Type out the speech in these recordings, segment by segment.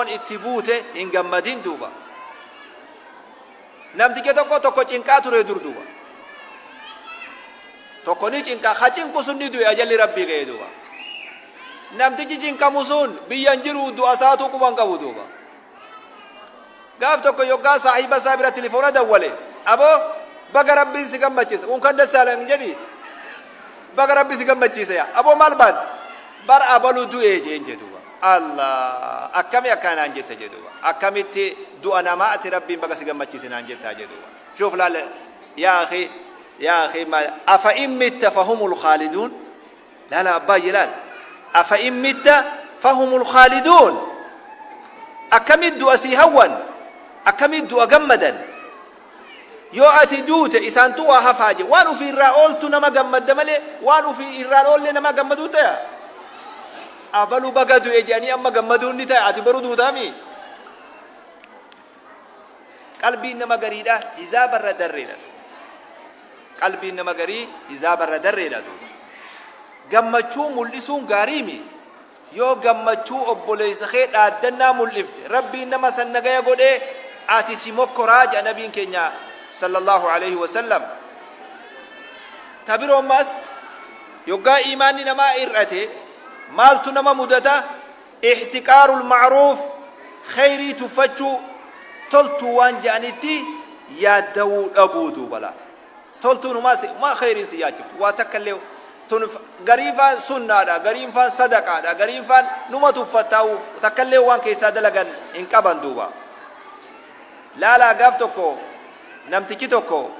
Rakkoon itti buute hin gammadin duuba. Namticha tokko tokko cinqaa ture dur duuba. Tokko ni cinqa, ka cinqu sun ni du'e, ajalli Rabbii ga'e duuba. Namtichi cinqamu sun biyya hin jiru, du'a isaatuu quba hin qabu duuba. Gaaf tokko yoggaa saahiba isaa bira tilifoona dawwale, aboo baga Rabbiin si gammachiise, unkan dassaalan hin jedhi, baga Rabbi si gammachiise yaa aboo, maal baan bar abalu du'e jeen jedhuuba. Allah, akkami akkana naan jette jedhuuba, akkamitti du'a namaa ati Rabbiin baga si gammachiise naan jettaa jedhuuba. Shuuf laal yaa akhi, yaa akhi, ma afa in mitta fahumul khaaliduun. Laala abbaa laal, afa in mitta fahumul khaaliduun. Akkamit du'a sii hawwan, akkamit du'a gammadan yoo ati duute? Isaantu waa hafaa je. Waan ufii irraa ooltu nama gammadda malee waan ufii irraan oollee nama gammaduu taya? Abalu baga du'e jedhanii amma gammaduun ni taya? Ati boru duutaami. Qalbiin nama gariidha hizaabarra darreedha. Qalbiin nama garii hizaabarra darreedha duuba. Gammachuu mul'isuun gaariimi. Yoo gammachuu obboleessa kee dhaaddannaa mul'ifte, Rabbiin nama san nagaya godhee ati si mokkoraa jedha nabiin keenya sallallahu alaihi wasallam. Ta biroo ammaas, yoggaa iimaanni namaa hir'ate maaltu nama mudata? Ihtiqaarul ma'ruuf, kheyrii tuffachuu, toltuu waan je'anitti yaaddawuu dhabuu duuba laal. Toltuun humaa si maa kheyriin si yaachiftu waa takka illee. Tun gariin faan sunnaadha, gariin faan sadaqaadha, gariin faan numa tuffattaa'u, takka illee waan keessaa dalagan hin qaban duuba. Laalaa, gaaf tokko namtichi tokko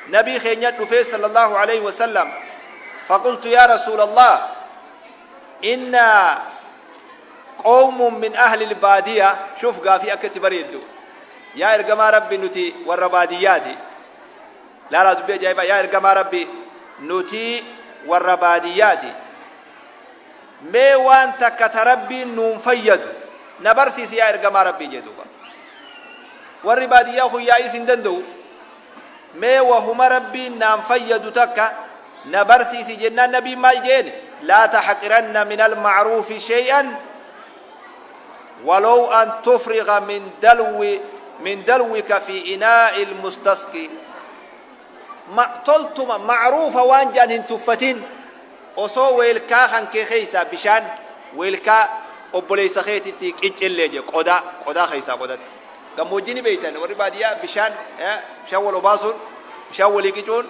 nabii keenya dhufee sallallahu alaihi wasallam, faqultu yaa rasuulallah, inna qawmun min ahli albaadiya. Shuf gaafii akka itti bareeddu. Yaa ergamaa Rabbi, nuti warra baadiyyaati. Laalaa dubbii ajaa'ibaa. Yaa ergamaa Rabbi, nuti warra baadiyyaati, mee waan takka ta Rabbiin nuun fayyadu na barsiisi yaa ergamaa Rabbii jee duuba. Warri baadiyyaa kun yaa'iis hin danda'u. Mee wahuma Rabbiin naan fayyadu takka na barsiisi jennaan, nabiin maal jeen? Laa taxqiranna min almacruufi shay'an walow an tufriga min dalwi min dalwika fi inaa'i almustasqi. Ma toltuma macruufa waan jedhan hin tuffatin, osoo weelkaa kan kee keessaa bishaan weelkaa obboleessa keetitti qiccillee je. Qodaa qodaa keessaa qodatti. Gammoojjii ni beeytan, warri baadiyyaa bishaan bishaan wal obaasuun, bishaan walii qicuun.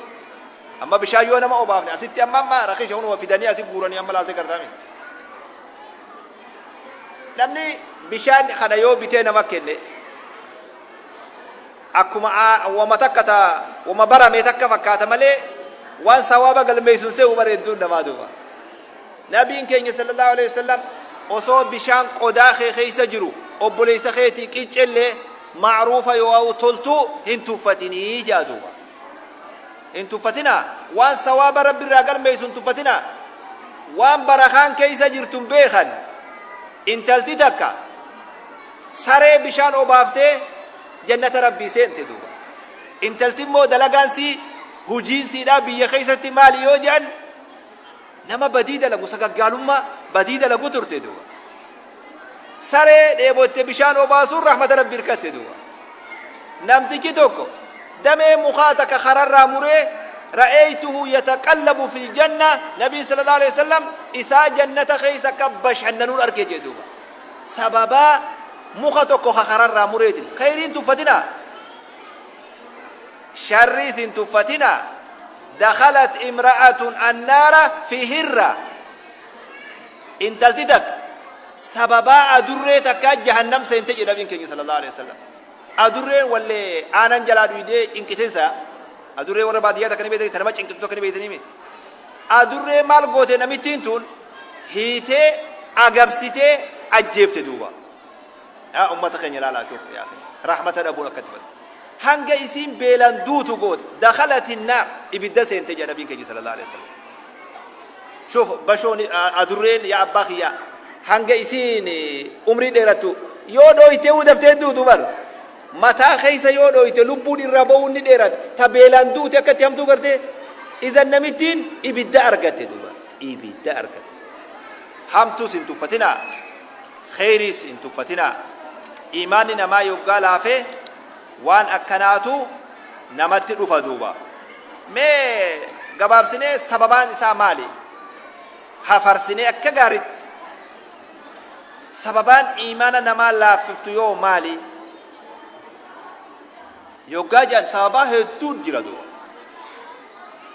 Amma bishaan yoo nama obaafne asitti amma amma rakisha hunuma fidanii asi guuranii amma laaltee gartaami. Namni bishaan kana yoo bitee nama kenne akkuma wama takka ta wama barame takka fakkaata malee waan sawaaba galmeessuun se'u bareedduun namaa duuba. Nabiin keenya sallallahu alaihi wasallam osoo bishaan qodaa kee keessa jiru obboleessa keetii qiccellee ma'ruufa yoo toltuu hin tuffatinii jaa duuba. Hin tuffatinaa, waan sawaaba Rabbi irraa galmeessu hin tuffatinaa. Waan barakaan keessa jirtu hin beekan. Intalti takka saree bishaan obaaftee jannata Rabbii seente duuba. Intalti immoo dalagaan sii, hujiin siidhaa biyya keessatti maali yoo jedhan, nama badii dalagu, sagaggaalummaa badii dalagu turte duuba. Saree dheebotte bishaan obaasuun rahmata Rabbi hirkatte duuba. Namtichi tokko damee mukaa takka kararraa muree, ra'aytuhu yataqallabu fil janna, nabiin sallallahu alaihi wasallam isaa jannata keessa akka bashannanuun arge jee duuba. Sababaa muka tokko kararraa mureetiin. Khayriin tuffatinaa, sharriis hin tuffatinaa. Dakhalat imra'atun annaara fi hirra. Intalti takka sababaa adurree takkaa jahannam seente jedha nabiin keenya sallallahu alaihi wasallam. Adurreen wallee aanan jalaa dhuydee cinqitensa. Adurree warra baadiyyaa takka ni beektanii, ta nama cinqitu takka ni beektanii. Adurree maal goote? Namittiin tun hiitee agabsitee ajjeefte duuba. Yaa ummata keenya, ilaalaa, shuuf yaa akhi, rahmata dhabuun akkatti badu. Hanga isiin beelaan duutu goote. Dakhalati naar, ibidda seente jedha nabiin keenya sallallahu alaihi wasallam. Shuuf bashoon adurreen, yaa abbaa kiyyaa, hanga isiin umrii dheerattu yoo dhooytee daftee duutu bar. Mataa keessa yoo dhooyte lubbuun irraa ba'uun ni dheerata. Ta beelaan duute akkatti hamtuu gartee. Izan namittiin ibidda argatte duuba. Ibidda argatte. Hamtuus hin tuffatinaa. Kheyriis hin tuffatinaa. Iimaanni namaa yoggaa laafe waan akkanaatu namatti dhufa duuba. Mee gabaabsinee sababaan isaa maali? Hafarsinee akka gaaritti sababaan iimaana namaa laaffiftu yoo maali? Yoggaa jedhan sababaa hedduun jira duuba.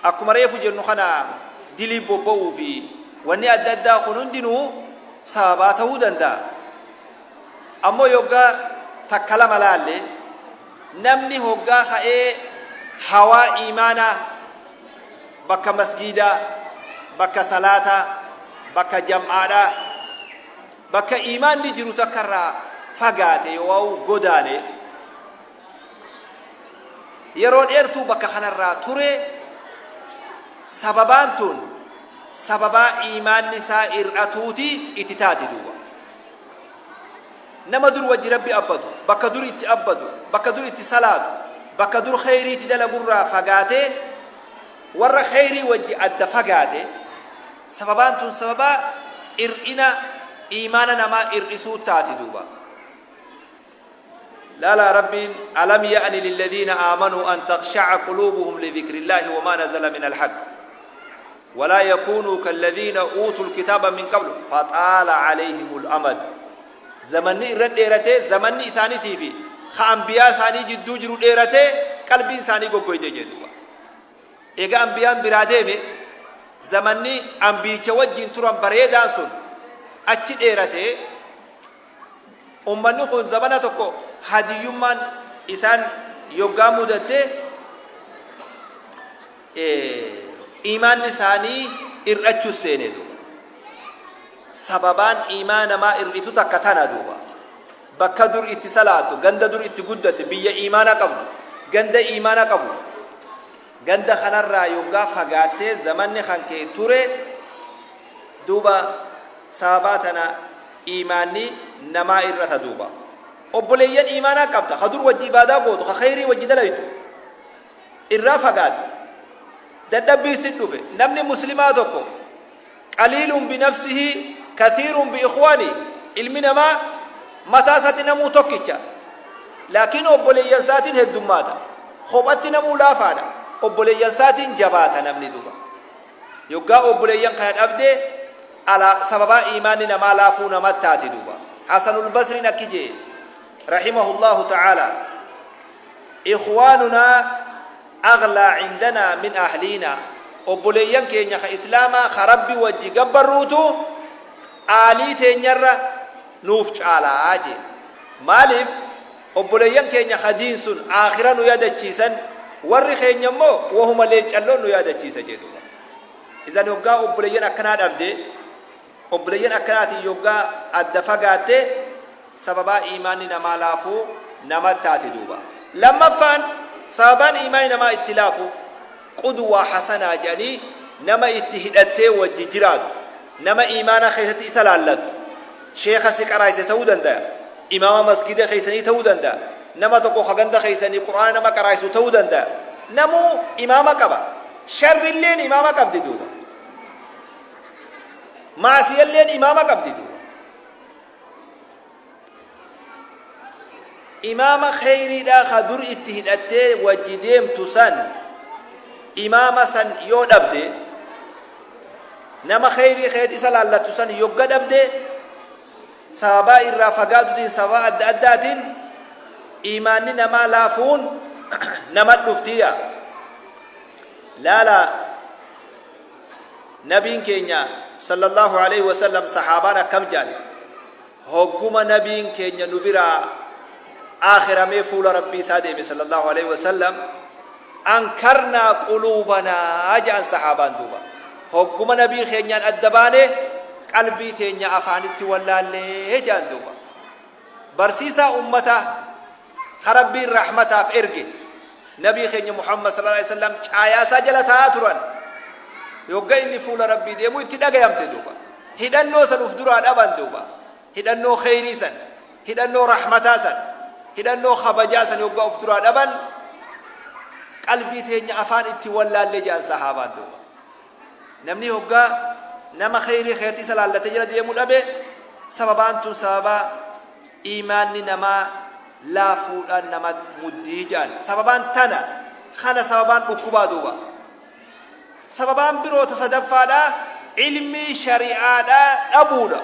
Akkuma reefu jennu kana dilii bobba'uu fi wanni adda addaa kun hundinuu sababaa ta'uu danda'a. Ammoo yoggaa takka lama laalle, namni hoggaa ka'ee hawaa iimaanaa bakka masgiidaa, bakka salaataa, bakka jam'aadhaa, bakka iimaanni jiru takka irraa fagaate yoo'u godaane, yeroo dheertuu bakka kanarraa ture, sababaan tun sababaa iimaanni isaa ir'atuuti itti taati duuba. Nama dur wajji Rabbi abbadu, bakka dur itti abbadu, bakka dur itti salaatu, bakka dur kheyriitti dalagurraa fagaatee warra kheyrii wajji adda fagaate, sababaan tun sababaa ir'ina iimaana namaa ir'isuu taati duuba. Laalaa Rabbiin alam ya'ni lilladhiina aamanuu an takhsha'a quluubuhum lidhikrillaahi wamaa nazala minal haqq walaa yakuunuu kalladhiina uutul kitaaba min qablu faxaala alayhimul amad. Zamanni irra dheeratee, zamanni isaaniitii fi ka anbiyaa isaanii jidduu jiru dheeratee qalbiin isaanii goggoyde jee duuba. Eega anbiyaan biraa deeme, zamanni anbiyicha wajjiin turan bareedaan sun achi dheeratee, Ummanni kun zamana tokko hadiyyummaan isaan yoggaa mudatte iimaanni isaanii ir'achuu seene duuba. Sababaan iimaa namaa ir'itu takka tana duuba. Bakka dur itti salaattu, ganda dur itti guddatte, biyya iimaana qabdu, ganda iimaana qabu. Ganda kanarraa yoggaa fagaattee zamanni kan kee ture duuba, sababaa tana iimaanni namaa ir'ata duuba. Obboleeyyan iimaanaa qabda, ka dur wajji ibaadaa gootu, ka kheyrii wajji dalaydu irraa fagaatte. Dadhabbii si dhufe. Namni muslimaa tokko qaliilun binafsihi kathiirun bi ikhwaani. Ilmi namaa mataa isaatti namuu tokkicha, laakiin obboleeyyan isaatiin heddummaata. Kophatti namuu laafaadha, obboleeyyan isaatiin jabaata namni duuba. Yoggaa obboleeyyan kana dhabde ala sababaa iimaanni namaa laafuu namat taati duuba. Hasanul Basriin akki jee rahimahullahu ta'ala: ikhwaanunaa aghlaa cindanaa min ahliinaa. Obboleeyyan keenya ka islaamaa ka Rabbi wajji gabbarruutu aalii teenyarra nuuf caalaa jee. Maaliif? Obboleeyyan keenya ka diin sun aakhira nu yaadachiisan, warri keenya immoo wahuma leencalloon nu yaadachiisa jee duuba. Idan yoggaa obboleeyyan akkanaa dhabde, obboleeyyan akkanaatiin yoggaa adda fagaatte, sababaa iimaanni namaa laafuu nama taate duuba. Lammaffaan sababaan iimaanni namaa itti laafu qudwaa hasanaa jedhanii nama itti hidhattee wajji jiraattu, nama iimaana keessatti isa laallattu, sheeka si qaraayse ta'uu danda'a, imaama masgida keessanii ta'uu danda'a, nama tokko ka ganda keessanii qur'aana nama qaraaysu ta'uu danda'a. Namuu imaama qaba. Sharrilleen imaama qabdi duuba. Maasiyalleen imaama qabdi duuba. Imaama kheyriidhaa ka dur itti hidhattee wajji deemtu san, imaama san yoo dhabde, nama kheyrii keet isa laallattu san yogga dhabde, sababaa irraa fagaatutiin, sababaa adda addaatiin iimaanni namaa laafuun nama dhuftiya. Laala, nabiin keenya sallallahu alaihi wasallam sahaabaan akkam jedhan? Hogguma nabiin keenya nu biraa aakhiramee fuula Rabbii isaa deeme sallallahu alaihi wasallam, ankarnaa quluubanaa jedhan sahaabaan duuba. Hogguma nabii keenyaan adda baane qalbii teenya afaanitti wallaallee jedhan duuba. Barsiisaa ummataa ka Rabbiin rahmataaf erge nabii keenya Muhammad sallallahu alaihi wasallam caayaa isaa jala taa'aa turan, yogga inni fuula Rabbii deemu itti dhagayamte duuba. Hidhannoo san uf duraa dhaban duuba. Hidhannoo kheyrii san, hidhannoo rahmataa san, hidhannoo kabajaa san yogga uf duraa dhaban qalbii teenya afaan itti wallaallee jedhan sahaabaan duuba. Namni yoggaa nama kheyrii keetti isa laallatee jala deemuu dhabe, sababaan tun sababaa Iimaanni namaa laafuudhaan nama muddii ja'an. Sababaan tana kana sababaan dhukkubaa duuba. Sababaan biroo ta sadaffaadhaa ilmii shari'aadhaa dhabuudha.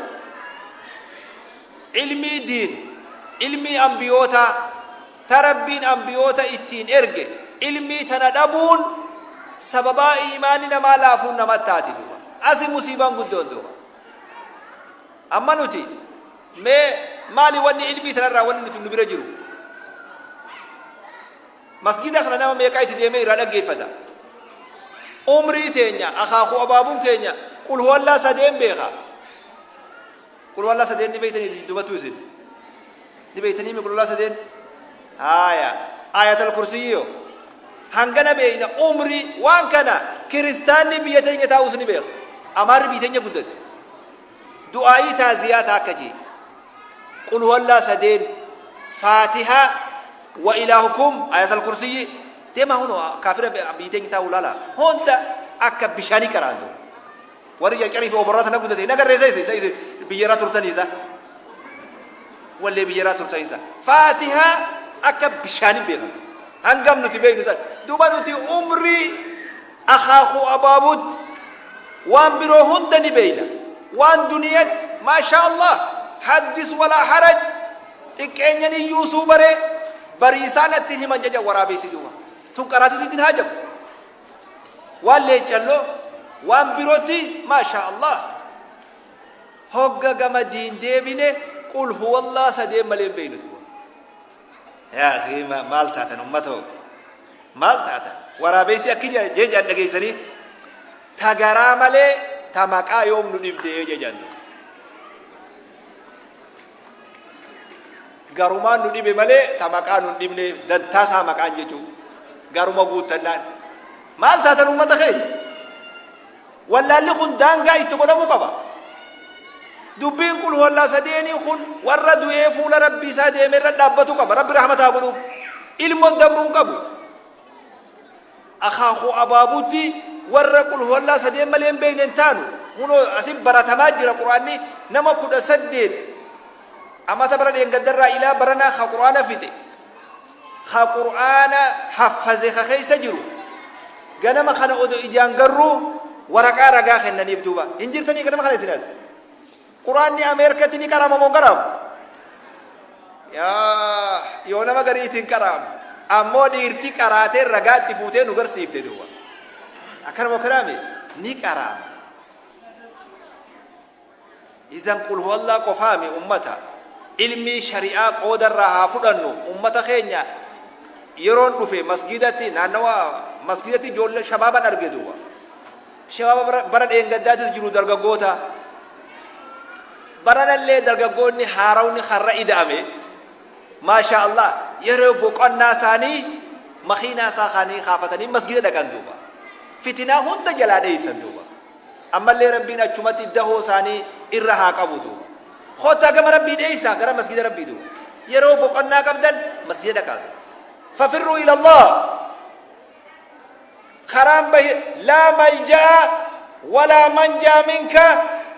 Ilmii diin, ilmii ambiyootaa, ta Rabbiin ambiyoota ittiin erge, ilmii tana dhabuun sababaa iimaanni namaa laafuun nama taati duuba. Asi musiibaan guddoon duuba. Amma nuti mee maali wanni ilmii tanarraa wanni nuti nu bira jiru? Masgida kana nama meeqaa itti deemee irraa dhaggeeffata? Umrii teenya, akaakuu abaabuun keenya qul huwallaa sadeen beeka. Qul huwallaa sadeen ni beektanii dubattuu isin? Ni beektanii mi qul huwallaa sadeen? Haaya. Aayatal kursiyyoo. Hangana beeyna umrii waan kana kiristaanni biyya teenya taa'us ni beeka. Amaarri biyya teenya guddate. Du'aa'ii taaziyaa ta akka jee. Qul huwallaa sadeen, Faatihaa, wa ilaahukum, ayatal kursiyyi, deemaa hunoo kaafira biyya teenya taa'u laala. Hunda akka bishaanii qara'an duuba. Warri carcarii fi oborraa sana guddate hin agarree isa isa isa biyya irraa turtanii isa. Wallee biyya irraa turtanii isa. Faatihaa akka bishaanii beekan. Hangam nuti beeknu san. Duuba nuti umrii Akaakuu abaabuutti waan biroo hunda ni beeyna. Waan duniyatti maashaa Allah haddis walaa haraj xiqqeenyan iyyuu suu baree bariisaa natti hin himan jajan waraabeessi duuba. Tun qaraatitti hin haajamtu. Waan leeccalloo waan birootti maashaa Allah. Hogga gama diin deebine qul huwallah sadeen malee hin beeynu duuba. Yaa akii maal taatan ummatoo? Maal taatan? Waraabeessi akki jee jedhan dhageessanii? Ta garaa malee ta maqaa yoom nu dhibdee jee jedhan. Garumaan nu dhibe malee ta maqaa nu hin dhibne dantaa isaa maqaan jechuu. Garuma guuttannaan. Maal taatan ummata keenya? Wallaalli kun daangaa itti godhamuu qaba. Dubbiin qul huwallaa sadeenii kun warra du'ee fuula Rabbii isaa deeme irra dhaabbatu qaba. Rabbi rahmata haa godhuuf. Ilmoon dabruu hin qabu. Akaakuu abaabuutti warra qul huwallaa sadeen malee hin beekne hin taanu. Kunoo asin baratamaa jira quraanni nama 18 amata bara dheengaddarraa ilaa baranaa ka quraana fixe. Ka qur'aana haffaze ka keessa jiru ganama kana odo ijaan garruu waraqaa ragaa kennaniif duuba hin jirtanii ganama kana isin as qur'aanni ameerikatti ni qarama moo hin qaraamu yaa yoo nama gariitiin qaraamu ammoo dhiirti qaraatee ragaa itti fuutee nu garsiifte duuba akkanuma kanaami ni qaraama. Izan qul huwallah qofaami ummata ilmii shari'aa qooda irraa haa fudhannu ummata keenya yeroon dhufe masgiidatti naannawa masgiidatti ijoollee shabaaban arge duuba shabaaba bara, bara dheengaddaatis jiru dargaggoota baranallee dargaggoonni haarawni har'a ida'ame maashaa Allah yeroo boqonnaa isaanii makiinaa isaa kaanii kaafatanii masgiida dhaqan duuba fitinaa hunda jalaa dheeysan duuba Ammallee Rabbiin achumatti dahoo isaanii irra haa qabu duuba. Koottaa gama Rabbii dheeysaa gara masgida Rabbii duuba. Yeroo boqonnaa qabdan masgida dhaqaa duuba. Fafirruu ila Allah. Karaan bahi laa malja'a walaa manjaa minka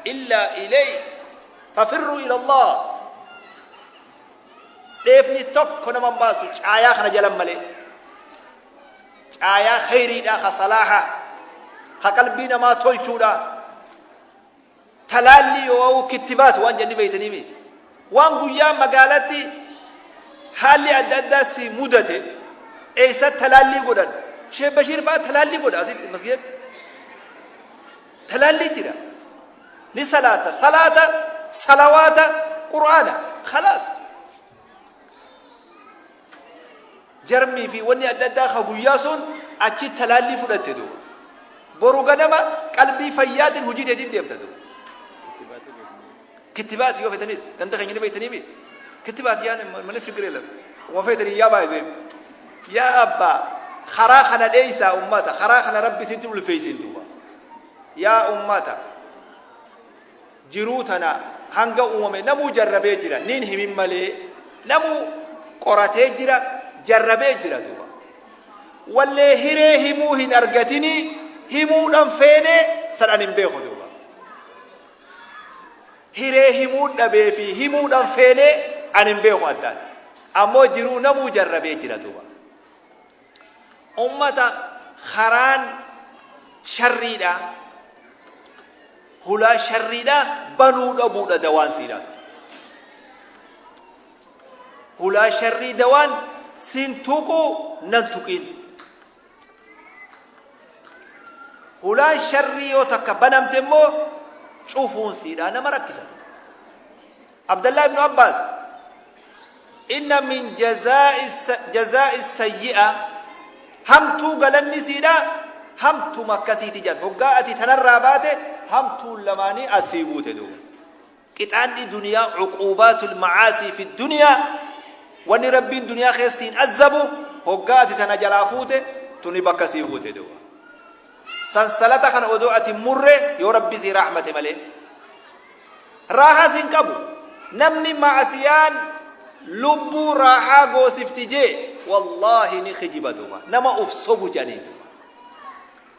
illaa ilayk. Fafirruu ila Allah. Dheefni tokko nama hin baasu caayaa kana jalan malee. Caayaa kheyriidhaa ka salaahaa ka qalbii namaa tolchuudhaa talaallii yoo kittibaat waan jenni beeytaniimi waan guyyaa magaalatti haalli adda addaa si mudate eessa talaallii godhan Sheekh Bashiir fa'aa talaallii godha asitti masgidatti talaallii jira ni salaata salaata salawaata qur'aana khalaas Jarmii fi wanni adda addaa ka guyyaa sun achi talaallii fudhatte duuba. Boru ganama qalbii fayyaatiin hojii teetiin deemta duuba. Kittibaati yoo feetanis ganda keenya ni beektanii mi? Kittibaati yaa malee shigir yelam. Uma feetanii yaa baay'iseen. Yaa abbaa karaa kana dheeysaa ummata karaa kana rabbi isintti ulfeeysin duuba. Yaa ummata Jiruu tana hanga uumame namuu jarrabee jira nin himin malee namuu qoratee jira jarrabee jira duuba wallee hiree himuu hin argatinii himuudhan feenee san an hin beeku duuba hiree himuu dhabee fi himuudhan feenee Ani hin beeku addaan. Ammoo jiruu namuu jarrabee jira duuba. Ummata karaan sharriidha, hulaa sharriidha banuu dhabuudha dawaan siidha. Hulaa sharrii dawaan sin tuqu nan tuqin. Hulaan sharrii yoo takka banamte immoo cufuun siidha nama rakkisa. Abdallah ibn Abbas inna min jazaa'i sayyi'a, hamtuu galanni siidha hamtuma akkasiiti jedhan. Hoggaa ati tanarraa baate hamtuun lamaanii asii buute duuba. Qixaanni duniyaa, cuquubaatul macaasii fi duniyaa, wanni Rabbiin duniyaa keessa siin azzabu hoggaa ati tana jalaa fuute tuni bakka sii buute duuba. Sansalata kana odoo ati hin murre yoo Rabbi sii rahmate malee raahaas hin qabu. Namni ma'asiyaan lubbuu raahaa goosifti jee wallaahi ni kijiba duuba. Nama uf sobu jedhanii duuba.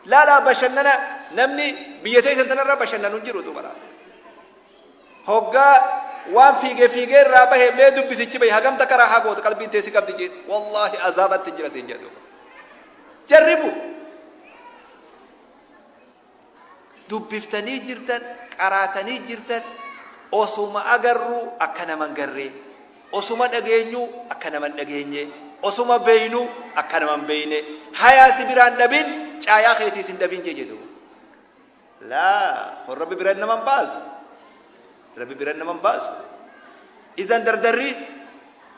Laalaa bashannana, namni biyya teessan tanarra bashannanu hin jiru duuba laala. Hoggaa waan fiigee fiigee irraa bahe mee dubbisichi bahe hagam takka raahaa goota qalbiin teessi qabdi jeen wallaahi azaabatti jira siin jedhu. Jarribu. Dubbiftanii jirtan, qaraatanii jirtan, osuma agarru akka nama hin garree, osuma dhageenyu akka nama hin dhageenye, osuma beeynu akka nama hin beeyne, hayaa si biraan dhabin, caayaa keetiis hin dhabin jee jedhu. Laa, kun Rabbi bira nama hin baasu. Rabbi bira nama hin baasu. Izan dardarri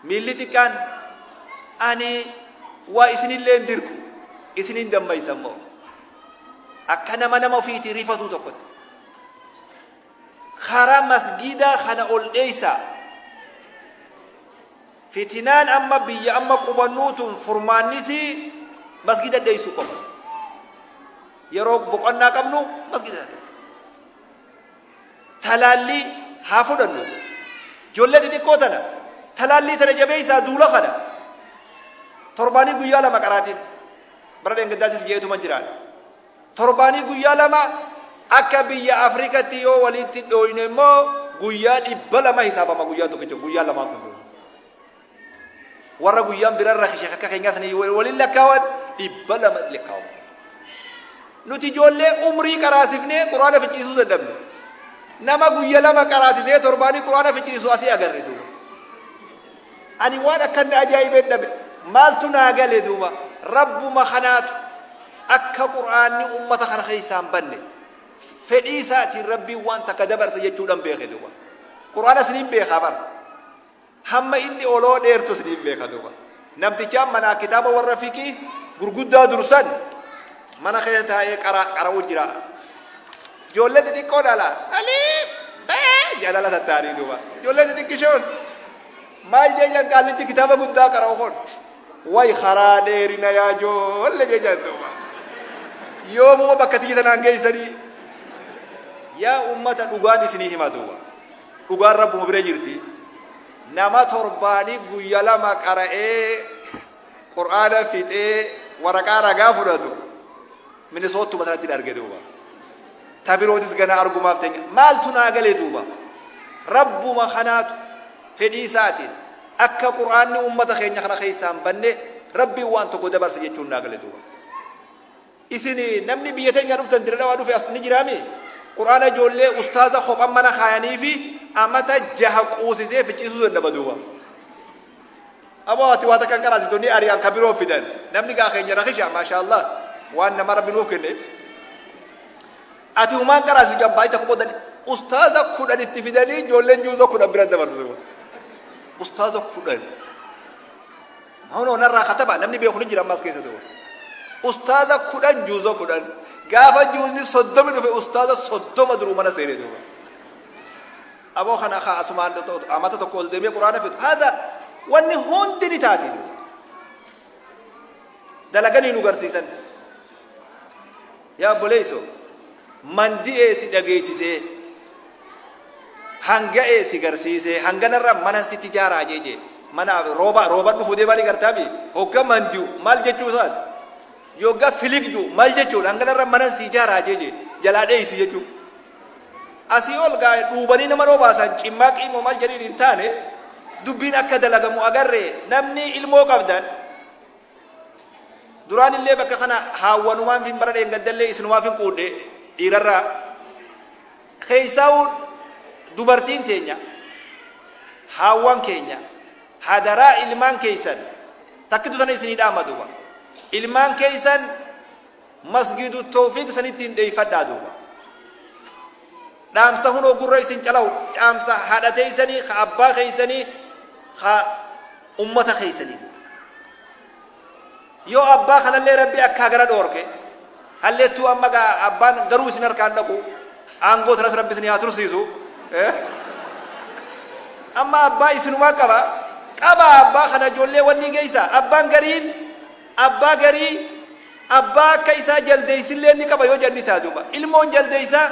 miilli xiqqaan ani waa isinillee hin dirqu, isinin dammaysa immoo. Akka nama nama ofiitii rifatuu tokkotti. Karaa masgiidaa kana ol dheeysaa. Fitinaan amma biyya amma qubannuu tun furmaannisii masgiida dheeysuu qofa. Yeroo boqonnaa qabnu masgiida dheeysu. Talaallii haa fudhannu. Ijoollee xixiqqoo tana talaallii tana jabeessaa duula kana. Torbaanii guyyaa 2 qaraatiin. Bara dheengaddaasis jeetuman jiraan. Torbaanii guyyaa 2 akka biyya Afrikatti yoo walitti dhooyne immoo guyyaa 200 hisaabama guyyaan tokkicha guyyaan lamaan kun. Warra guyyaan birarra kishe akka keenyaa sanii waliin lakkaawan 200 lakkaawama. Nuti ijoollee umrii qaraasifnee quraana ficciisuu dadhabne. Nama guyya 2 qaraasisee torbaanii quraana ficciisu asii agarre duuba. Ani waan akkan na ajaa'ibeen dhabe. Maaltu naa gale duuba? Rabbuma kanaatu akka qur'aanni ummata kana keessaa hin banne fedhii isaatiin Rabbiin waan takka dabarse jechuudhaan beeke duuba. Qur'aana isiniin beekaa bara. Hamma inni oloo dheertu isiniin beeka duuba. Namtichaan manaa kitaaba warra fiqii gurguddaa dursan mana keessa taa'ee qara'uu jira. Ijoollee xixiqqoo dhala. Aliif bee jalala tattaanii duuba. Ijoollee xixiqqishoon maal jejan qaallichi kitaaba guddaa qara'u kun. Way karaa dheerina yaa ijoollee jejan duuba. Yoomuma bakka tiyya tanaan geessanii. Yaa ummata, dhugaan isinii hima duuba. Dhugaan Rabbuma bira jirti. Nama torbaanii guyya 2 qara'ee qur'aana fixee waraqaa ragaa fudhatu Minisoottuma sanatti arge duuba. Ta birootis gana argumaaf teenya. Maaltu naa gale duuba? Rabbuma kanaatu fedhii isaatiin akka qur'aanni ummata keenya kana keessaa hin banne Rabbiin waan tokko dabarse jechuun naa gale duuba. Isin namni biyya teenya dhuftan Dirre Dhawaa dhufe as ni jiraami? Qur'aana ijoollee ustaaza kophan mana kaayanii fi amata 6 quusisee ficciisuu dadhaba duuba. Aboo ati waa takka hin qaraasitu ni ari'an ka biroo fidan. Namni gaa keenya rakisha maashaallah waan nama Rabbi nuuf kenne. Ati humaan qaraasitu jabbaayii takka booda ustaaza 10 itti fidanii ijoolleen juuza 10 bira dabartu duuba. Ustaaza 10. Hunoo narraa kataba, namni beeku ni jira ammas keessa duuba. Ustaaza 10 juuza 10. Gaafa juuzni 30 dhufe ustaaza 30 duruu mana seene duuba. Aboo kana kaa asumaan amata tokko ol deemee quraana fidu. Haadha wanni hundi ni taati duuba. Dalaganii nu garsiisan. Yaa obboleessoo, mandi'ee si dhageessisee, hanga'ee si garsiisee, hanganarra mana sitti jaaraa jeejee mana rooba rooba dhufu deemaa ni gartaami. Hogga mandi'u maal jechuu isaati? Yogga filigju maal jechuudha? Hanganarra mana si jaaraa jeejee jalaa dheeysi jechuu. Asii ol gaa dhuubanii nama roobaasan cimmaa qiimoo maal jedhiin hin taane. Dubbiin akka dalagamu agarre. Namni ilmoo qabdan duraan illee bakka kana haawwanumaan fin bara dheengaddallee isinumaaf hin quudhe. Dhiirarraa keessaa'u dubartiin teenya, haawwan keenya, hadaraa ilmaan keessan takkitu tana isinii dhaama duuba. Ilmaan keessan Masgiidu Tawfiiq sanitti hin dheeyfadhaa duuba. Dhaamsa hunoo gurra isin calawu, dhaamsa haadha teeysanii, ka abbaa keeysanii, ka ummata keeysanii duuba. Yoo abbaa kanallee Rabbi akkaa gara dhoorke, halleettuu amma gaa abbaan garuu isin harkaan dhaqu, aangoo tanas Rabbi isin haa tursiisu. Amma abbaa isinumaa qaba, qaba abbaa kana ijoollee wanni geeysa. Abbaan gariin abbaa garii abbaa akka isaa jaldeeysillee ni qaba yoo jedhan ni ta'a duuba. Ilmoon jaldeeysaa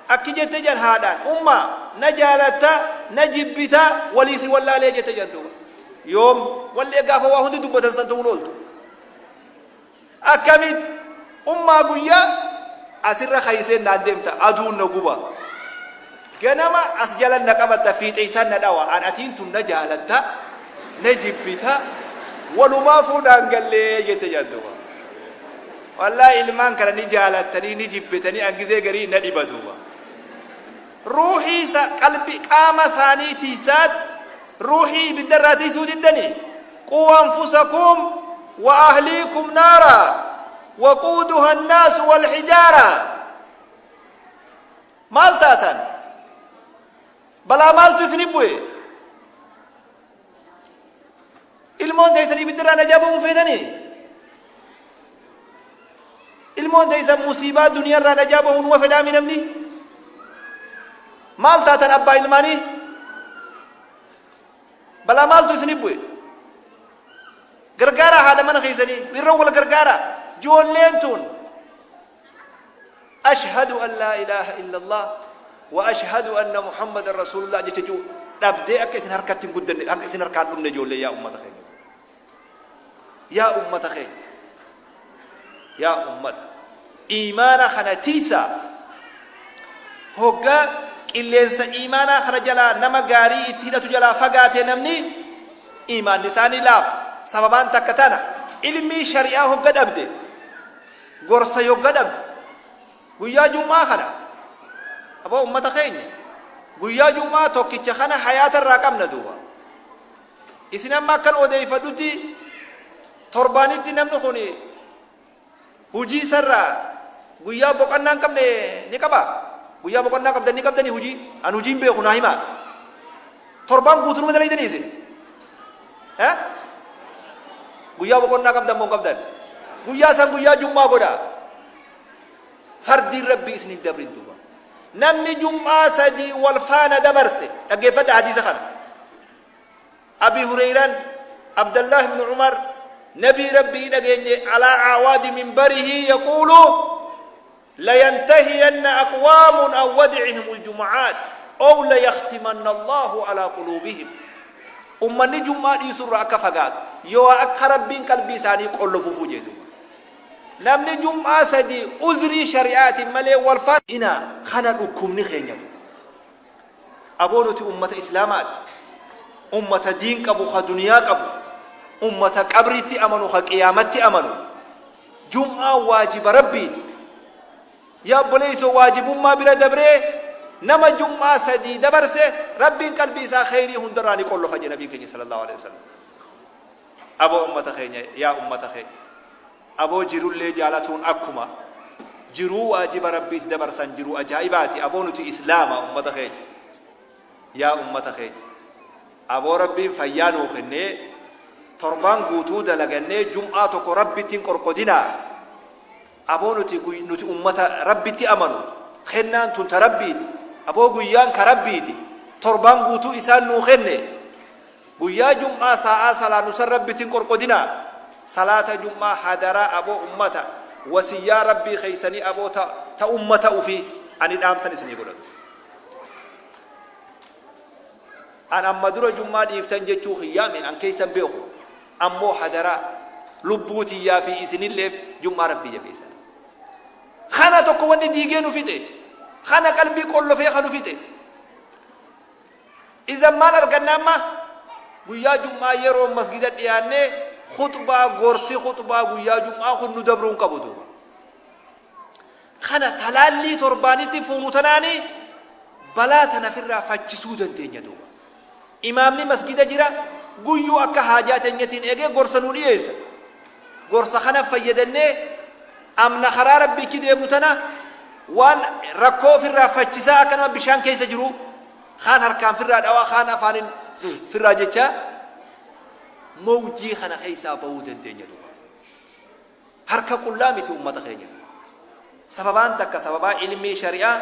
akki jette jedhan haadhaan, ummaa na jaalatta na jibbita walii si wallaalee jette jedhan duuba. Yoom wallee gaafa waa hundi dubbatan san ta'uun ooltu. Akkamitti ummaa guyyaa asirra kayseen naan deemta, aduun na guba. Ganama as jalan na qabatta, fiixeessaan na dhawa, an atiin tun na jaalatta na jibbita walumaa fuudhaan gallee jette jedhan duuba. Wallaahi ilmaan kana ni jaalattanii ni jibbitanii an gizee garii na dhiba duuba. Ruuhii isa qalbi qaama isaanii tiisaat ruuhii ibidda irraa tiisuu diddanii. Quu anfusakum wa ahliikum naara waquuduha annaasu wal hijaara. Maal taatan? Balaa maaltu isin bu'e? Ilmoon teessan ibiddarraa najaa ba'uun feetanii? Ilmoon teessan musiibaa duniyaarraa najaa bahuun numa fedhaami namni? Maal taatan abbaa ilmaanii? Balaa maaltu isin bu'e? Gargaaraa haadha mana keessanii irra wal gargaaraa. Ijoolleen tun Ashhadu an laa ilaaha illallah wa ashhadu anna Muhammadan rasuulullah jecha jiru dhabdee akka isin harkatti hin guddanne, akka isin harkaan dhumne ijoollee. Yaa ummata keenya, yaa ummata keenya, yaa ummata, iimaana kana tiisaa. Hoggaa qilleensa iimaanaa kana jalaa nama gaarii itti hidhatu jalaa fagaate, namni iimaanni isaanii laafa. Sababaan takka tana, ilmii shari'aa hogga dhabde, gorsa yogga dhabde. Guyyaa jum'aa kana, aboo ummata keenya, guyyaa jum'aa tokkicha kana hayaata irraa qabna duuba. Isin amma akkan odeeyfadhutti torbaanitti namni kun hujii isarraa guyyaa boqonnaa hin qabne ni qaba. Guyyaa boqonnaa qabdan ni qabdanii? Hujii an hujii hin beeku, naa himaa. Torbaan guutuu numa dalaydanii isin? Eh? Guyyaa boqonnaa qabdan moo hin qabdan? Guyyaa san guyyaa jum'aa godhaa. Fardiin Rabbii isin hin dabrin duuba. Namni jum'aa sadii wal faana dabarse, dhaggeeffadha hadiisa kana. Abi Hureyran, Abdallah ibn Umar, Nabii Rabbii dhageenye alaa aawaadi minbarihi yaquulu: layantahiyanna aqwaamun an wad'ihimul jumu'aat ow layakhtimanna Allahu alaa quluubihim. Ummanni jum'aa dhiisurraa akka fagaatu yoo akka Rabbiin qalbii isaanii qollofufuu jee duuba. Namni jum'aa sadii uzrii shari'aatiin malee wal faana ina kana dhukkubni keenya duuba. Aboo nuti ummata islaamaati. Ummata diin qabu, ka duniyaa qabu, ummata qabriitti amanu, ka qiyaamatti amanu. Jum'aan waajiba Rabbiiti. Yaa obboleessoo, waajibummaa bira dabree nama jum'aa sadii dabarse Rabbiin qalbii isaa kheyrii hundarraa ni qollofa jedhe Nabiin keenya sallallahu alaihi wasallam. Aboo ummata keenya, yaa ummata keenya, aboo jirullee jaalatuun akkuma jiruu waajiba Rabbiiti dabarsan jiruu ajaa'ibaati. Aboo nuti islaama, ummata keenya, yaa ummata keenya, aboo Rabbiin fayyaa nuu kennee torbaan guutuu dalagannee jum'aa tokko Rabbitti hin qorqodinaa. Aboo nuti nuti ummata Rabbitti amanu, kennaan tun ta Rabbiiti. Aboo guyyaan ka Rabbiiti, torbaan guutuu isaan nuu kenne. Guyyaa jum'aa saa'aa salaannu san Rabbitti hin qorqodinaa. Salaata jum'aa hadaraa, aboo ummata, wasiyyaa Rabbii keeysanii, aboo ta ta ummata ufii ani dhaamsan isinii godhatu. An amma dura jum'aa dhiiftan jechuu kiyyaami, an keeysan beeku. Ammoo hadaraa lubbuu tiyyaa fi isinilleef jum'aa Rabbii jabeessaa. Kana tokko wanni diigee nu fixe, kana qalbii qollofee ka nu fixe. Izan maal arganna amma? Guyyaa jum'aa yeroo masgida dhiyaannee khuxbaa, gorsi khuxbaa guyyaa jum'aa kun nu dabruu hin qabu duuba. Kana talaallii torbaanitti fuunu tanaani balaa tana firraa fachisuu dandeenya duuba. Imaamni masgida jira guyyuu akka haajaa teenyatiin eegee gorsa nu dhiyeessa. Gorsa kana fayyadannee amna karaa Rabbiichi deemnu tana waan rakkoo ofirraa fachisaa akka nama bishaan keessa jiru kaan harkaan firraa dhawaa, kaan afaanin firraa jechaa mawjii kana keessaa bahuu dandeenya duuba. Harka qullaa miti ummata keenya. Sababaan takka sababaa ilmii shari'aa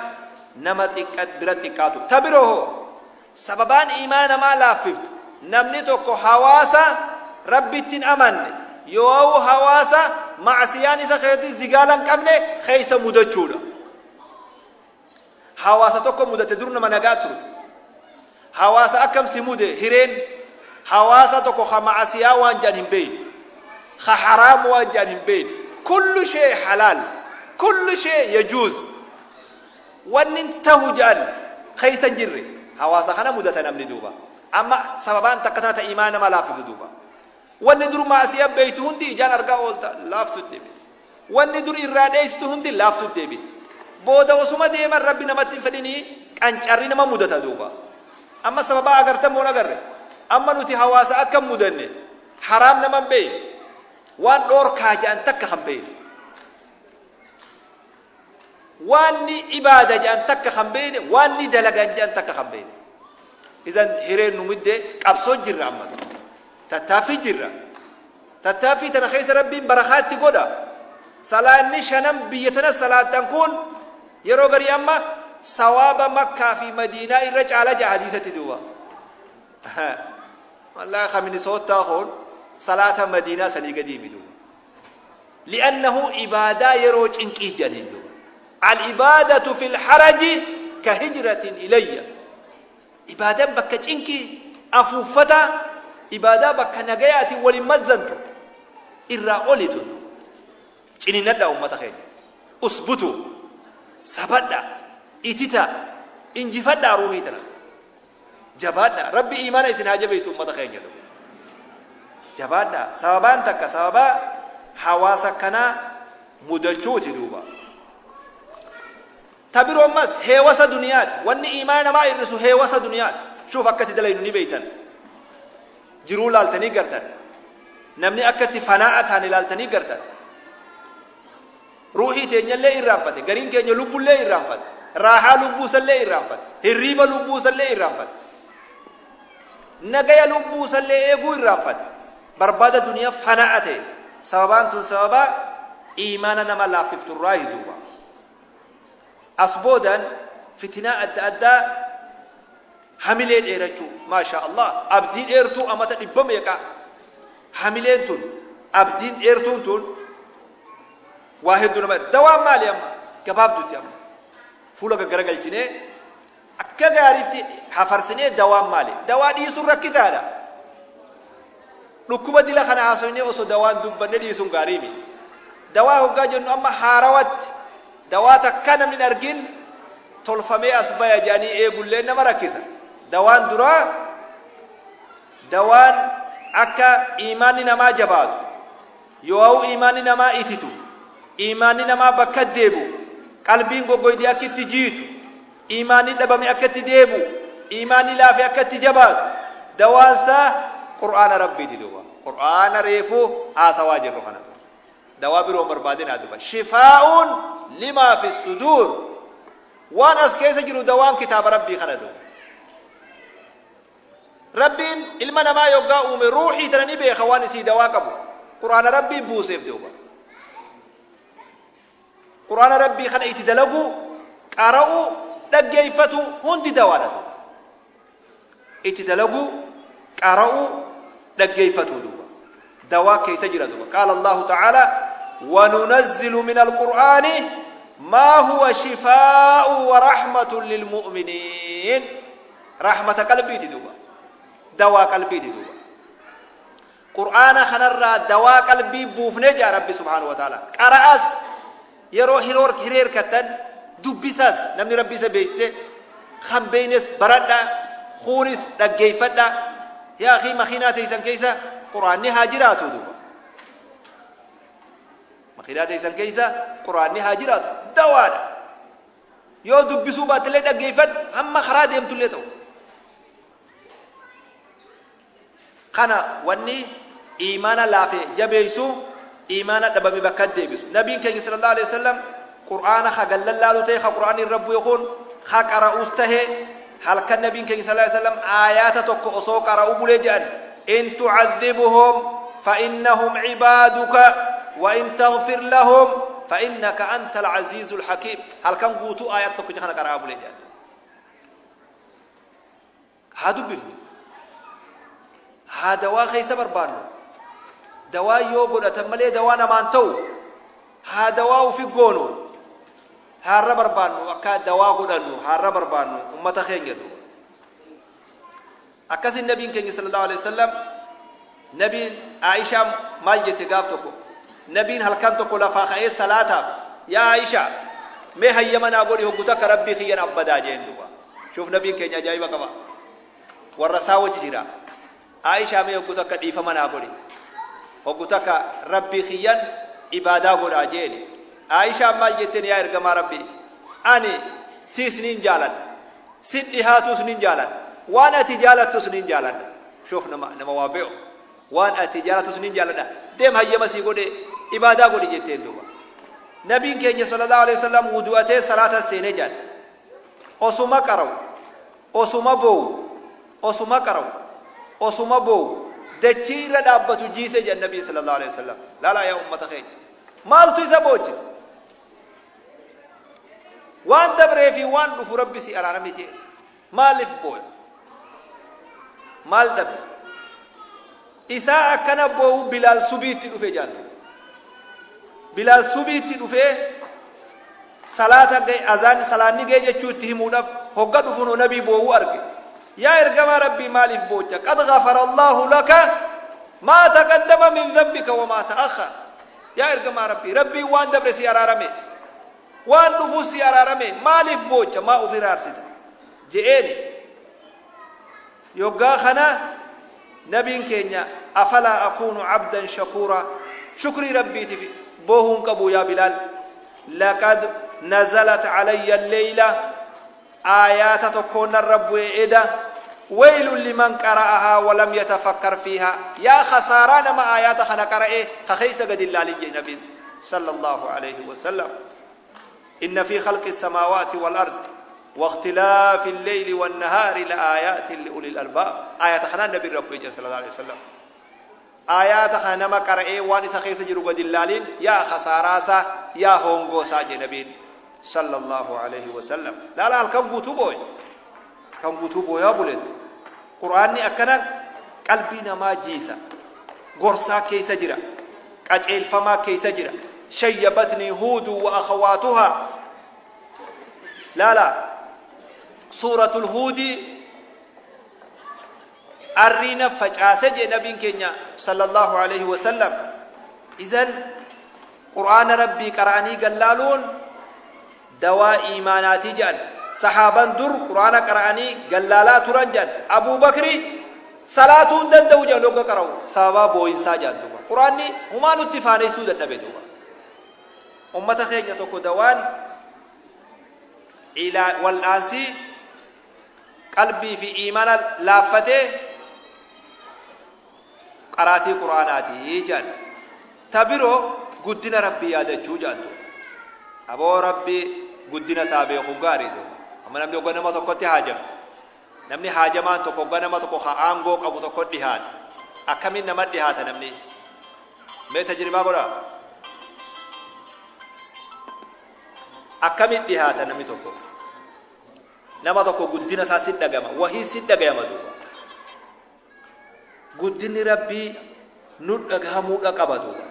nama xiqqa bira xiqqaatu. Ta biroo hoo sababaan iimaana namaa laaffiftu, namni tokko hawaasa Rabbitti hin amanne yoo'u hawaasa ma'siyaan isa keessatti zigaala hin qabne keessa mudachuudha. Hawaasa tokko mudate, dur nama nagaa turte. Hawaasa akkam si mude hireen? Hawaasa tokko ka ma'asiyaa waan jedhan hin beeyne, ka haraam waan jedhan hin beeyne, kullu shee halaal, kullu shee yajuuz, wanni tahu jedhan keessa hin jirre, hawaasa kana mudata namni duuba. Amma sababaan takka tana ta imaana nama laaffisu duuba. Wanni dur ma'asiyaa beeytu hundi ijaan argaa oolta, laaftu deebite. Wanni dur irraa dheeysitu hundi laaftu deebite. Booda osuma deeman, Rabbi namatti hin fedhinii, qancarri nama mudata duuba. Amma sababaa agartan moo hin agarre? Amma nuti hawaasa akkam mudanne? Haraam nama hin beeyne. Waan dhoorkaa jedhan takka kan beeyne. Waan ni ibaada jedhan takka kan beeyne, waan ni dalagan jedhan takka kan beeyne. Idan hireen nu mudde, qabsoo jirra amma. Tattaaffii jirra. Tattaaffii tana keessa Rabbiin barakaa itti godha. Salaanni shanan biyya tana salaattan kun yeroo garii amma sawaaba Makkaa fi Madiinaa irra caala ja'a hadiisatti duuba. Wallaahi ka Minisoottaa kun salaata Madiinaa sanii gadii mi duuba. Li'annahu ibaadaa yeroo cinqii jedhaniin duuba. Al-ibaadatu fil haraji ka hijratin ilayya. Ibaadaan bakka cinqii afuuffataa ibaadaa bakka nagayaatiin wal hin mazzantu irraa oli tun. Ciniinadhaa ummata keenya. Usbutuu. Sabadhaa. Ititaa. Injifadhaa ruuhii tana. Jabaadhaa. Rabbi iimaana isin haa jabeessu ummata keenya. Jabaadhaa. Sababaan takka sababaa hawaasa kanaa mudachuuti duuba. Ta biroo ammas heewasa duniyaati. Wanni iimaana namaa hir'isu heewasa duniyaati. Shuuf akka itti dalaynu ni beeytan. Jiruu laaltanii gartan. Namni akka itti fanaa'a taane laaltanii gartan. Ruuhii teenyallee irraanfate. Gariin keenya lubbullee irraanfate. Raahaa lubbuusallee irraanfate. Hirriiba lubbuusallee irraanfate. Nagaya lubbuusallee eeguu irraanfate. Barbaada duniyaa fanaa'a ta'e. Sababaan tun sababaa iimaana nama laaffifturraayi duuba. As boodan fitinaa adda addaa, hamilee dheerachuu, maashaa Allah, abdii dheertuu amata dhibba meeqaa, hamileen tun, abdiin dheertuun tun waa hedduu nama. Dawaan maali? Amma gabaabdutti amma fuula gaggaragalchinee akka gaariitti hafarsinee, dawaan maali? Dawaa dhiisuun rakkisaadha. Dhukkuba dila kana haasoynee osoo dawaan dubbanne dhiisuun gaarii miti. Dawaa hoggaa jennu amma haarawatti dawaa takka namni hin argin tolfamee as baya jedhanii eegullee nama rakkisa. Dawaan duraa, dawaan akka iimaanni namaa jabaatu, yoo'u iimaanni namaa ititu, iimaanni namaa bakka deebi'u, qalbiin goggoydee akka itti jiitu, iimaanni dhabame akka itti deebi'u, iimaanni laafe akka itti jabaatu, dawaansaa Qur'aana Rabbiiti duuba. Qur'aana reefuu haasawaa jirru kana. Dawaa biroo hin barbaadinaa duuba. Shifaa'uun limaa fi suduur. Waan as keessa jiru dawaan kitaaba Rabbii kana duuba. Rabbiin ilma namaa yoggaa uume ruuhii tana ni beeka, waan isii dawaa qabu. Qur'aana Rabbii buuseef duuba. Qur'aana Rabbii kana itti dalaguu, qara'uu, dhaggeeffatu hundi dawaadha duuba. Itti dalaguu, qara'uu, dhaggeeffatu duuba. Dawaa keessa jira duuba. Qaala Allahu ta'ala: "Wanunazzilu min alqur'aani maa huwa shifaa'u wa rahmatun lilmu'miniin." Rahmata qalbiiti duuba. Dawaa qalbiiti duuba. Qur'aana kanarraa dawaa qalbii buufnee jaa Rabbi subhaanahu wa ta'ala. Qara'as, yeroo hireerkattan dubbisas, namni Rabbi isa beeksise kan beeynes baradha, kuunis dhaggeeffadha. Yaa akhii, makiinaa teeysan keeysa Qur'aanni haa jiraatu duuba. Makiinaa teeysan keeysa Qur'aanni haa jiraatu. Dawaadha. Yoo dubbisuu baattellee dhaggeeffadhu, hamma karaa deemtullee ta'u. Kana wanni iimaana laafe jabeeysu, iimaana dhabame bakka deebisu. Nabiin keenya sallallahu alaihi wasallam Qur'aana ka gallallaalu ta'e, ka Qur'aanni irra bu'e kun ka qara'us tahe, halkan nabiin keenya sallallahu alaihi wasallam aayaata tokko osoo qara'u bulee jedhan, in tu'adhibuhum fa innahum ibaaduka wa in taghfir lahum fa innaka antal aziizul hakiim. Halkan guutuu aayaata tokkicha kana qara'aa bulee jedhan. Haa dubbifnu. Haa dawaa keessa barbaannu. Dawaa yoo godhatan malee dawaa namaan ta'u. Haa dawaa ufi goonu. Haarra barbaannu, akka dawaa godhannu haarra barbaannu, ummata keenya duuba. Akkasin nabiin keenya sallallahu alaihi wasallam, nabiin Aishaa maal jette? Gaaf tokko nabiin halkan tokko lafaa ka'ee salaataaf, "Yaa Aishaa, mee hayyama naa godhi, hoggu takka rabbii kiyyan abbadaa," jeen duuba. Shuuf, nabiin keenya ajaa'iba qaba. Warra isaa wajji jira. "Aishaa, mee hoggu takka dhiifama naa godhi, hoggu takka rabbii kiyyan ibaadaa godhaa," jeeni. Aishaan maal jetteen? "Yaa ergamaa rabbii, ani siis nin jaaladha, sin dhihaatus nin jaaladha, waan ati jaalattus nin jaaladha." Shuuf, nama waa beeku. "Waan ati jaalatus nin jaaladha, deem, hayyama sii godhe, ibaadaa godhi," jetteen duuba. Nabiin keenya sallallahu alaihi wasallam wudu'atee salaata seenee jedhan. Osuma qara'u osuma boo'u, osuma qara'u osuma boo'u, dachii irra dhaabbatu jiise jedhan nabiin sallallahu alaihi wasallam. Laalaa yaa ummata keenya, maaltu isa boochise? Waan dabree fi waan dhufu rabbi si araarame jee, maaliif booya? Maal dhabe isaa akkana boo'u? Bilaal subiitti dhufe jaallu. Bilaal subiitti dhufee salaata ga'e, azaan salaanni ga'e jechuu itti himuudhaaf hogga dhufunoo nabii boo'uu arge. "Yaa ergamaa rabbii, maaliif boocha? Qad ghafara Allahu laka maa taqaddama min dhanbika wa maa ta'akhkhar. Yaa ergamaa rabbii, rabbiin waan dabre si araarame, waan dhufu si araarame, maaliif boocha? Maa uf iraarsita?" je'eeni. Yoggaa kana nabiin keenya, "Afalaa akuunu abdan shakuura? Shukrii rabbiitiif boohuun qabu yaa Bilaal? Laqad nazalat calayya alleyla, aayaata tokkoon narra bu'e eda, waylun liman qara'ahaa walam yatafakkar fiihaa. Yaa khasaaraa nama aayaata kana qara'e ka keessa gad hin laalin," jedhe nabiin sallallahu alayhi wasallam. "Inna fi khalqi samaawaati wal ard واختلاف الليل والنهار لآيات لأولي الألباب." آيات خنا النبي ربي صلى الله عليه وسلم. آيات خنا نما قرأ وان إسا خيس جرو قد اللالين، يا خساراسا، يا هونغوسا، جي نبي صلى الله عليه وسلم. لا لا، halkan guutuu booye، kan guutuu booyaa buleetu. Qur'aanni akkana qalbii namaa jiisa. Gorsaa keessa jira, qaceelfamaa keessa jira. Shayyabatni Huudu wa akhawaatuhaa. Laala, suuratul Huudii arriina facaase jee nabiin keenya sallallahu alaihi wasallam. Idan qur'aana rabbii qara'anii gallaaluun dawaa iimaanaatii jedhan. Sahaaban dur qur'aana qara'anii gallaalaa turan jedhan. Abuu Bakri salaatuu hin danda'u jedhan hogga qara'u, sababaa boo'insaa jedhan duuba. Qur'aanni humaa nutti faaneessuu dadhabe duuba. Ummata keenya, tokko dawaan wal'aansii qalbii fi iimaana laaffatee qaraatii qur'aanaati jedhan. Ta biroo guddina rabbii yaadachuu jedhan duuba. Aboo, rabbii guddina isaa beeku gaarii duuba. Amma namni hogga nama tokkotti haajame, namni haajamaan tokko hogga nama tokko ka aangoo qabu tokko dhihaate, akkamiin nama dhihaata namni? Mee tajribaa godhaa. Akkamiin dhihaata namni tokko nama tokko? Guddina isaa si dhagama, wahii si dhagayama duuba. Guddinni rabbii nu dhagahamuudha qaba duuba.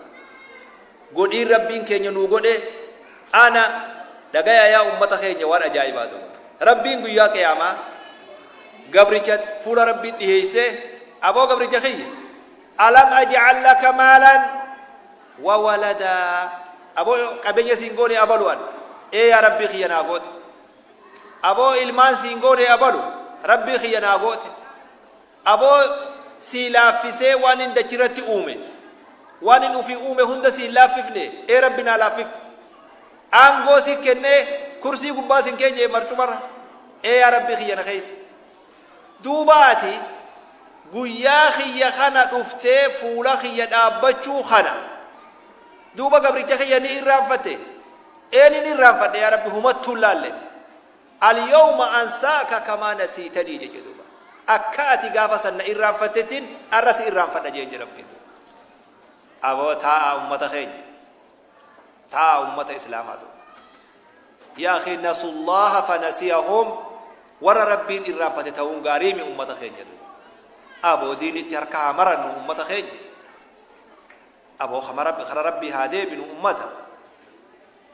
Godhiin rabbiin keenya nuu godhe ana dhagaya, yaa ummata keenya, waan ajaa'ibaa duuba. Rabbiin guyyaa qiyaamaa gabricha fuula rabbiin dhiheeyse, "Aboo gabricha kiyya, alam aj'al laka maalan wa waladaa? Aboo, qabeenya siin goone abalu?" An, "Ee yaa rabbii kiyya, naa goote." "Aboo, ilmaan siin goone abalu?" "Rabbii kiyya, naa goote." "Aboo, Sii laaffisee waanin dachirratti uume. Waanin ufii uume hunda sii hin laaffifne? Ee Rabbi naa laaffifte. Aangoo si kennee kursii gubbaa sin keenye marcumarra. Ee yaa Rabbii kiyya na keessa. Duuba ati guyyaa kiyya kana dhuftee fuula kiyya dhaabbachuu kana. Duuba gabricha kiyya ni irraanfatte? Ee nin irraanfadhe yaa Rabbi humattuu hin laalle. Al-yawma ansaaka kamaa nasiitanii jeche duuba. Akka ati gaafa san na irraanfattettin arra si irraanfadha jeen jedha Rabbiin duuba. Aboo taa'aa ummata keenya. Taa'aa ummata islaamaa duuba. Yaa akhi nasullaha fanasiyahum warra Rabbiin irraanfate ta'uun gaariimi ummata keenya duuba. Aboo diinitti harka haa marannu ummata keenya. Aboo kara Rabbii haa deebinu ummata.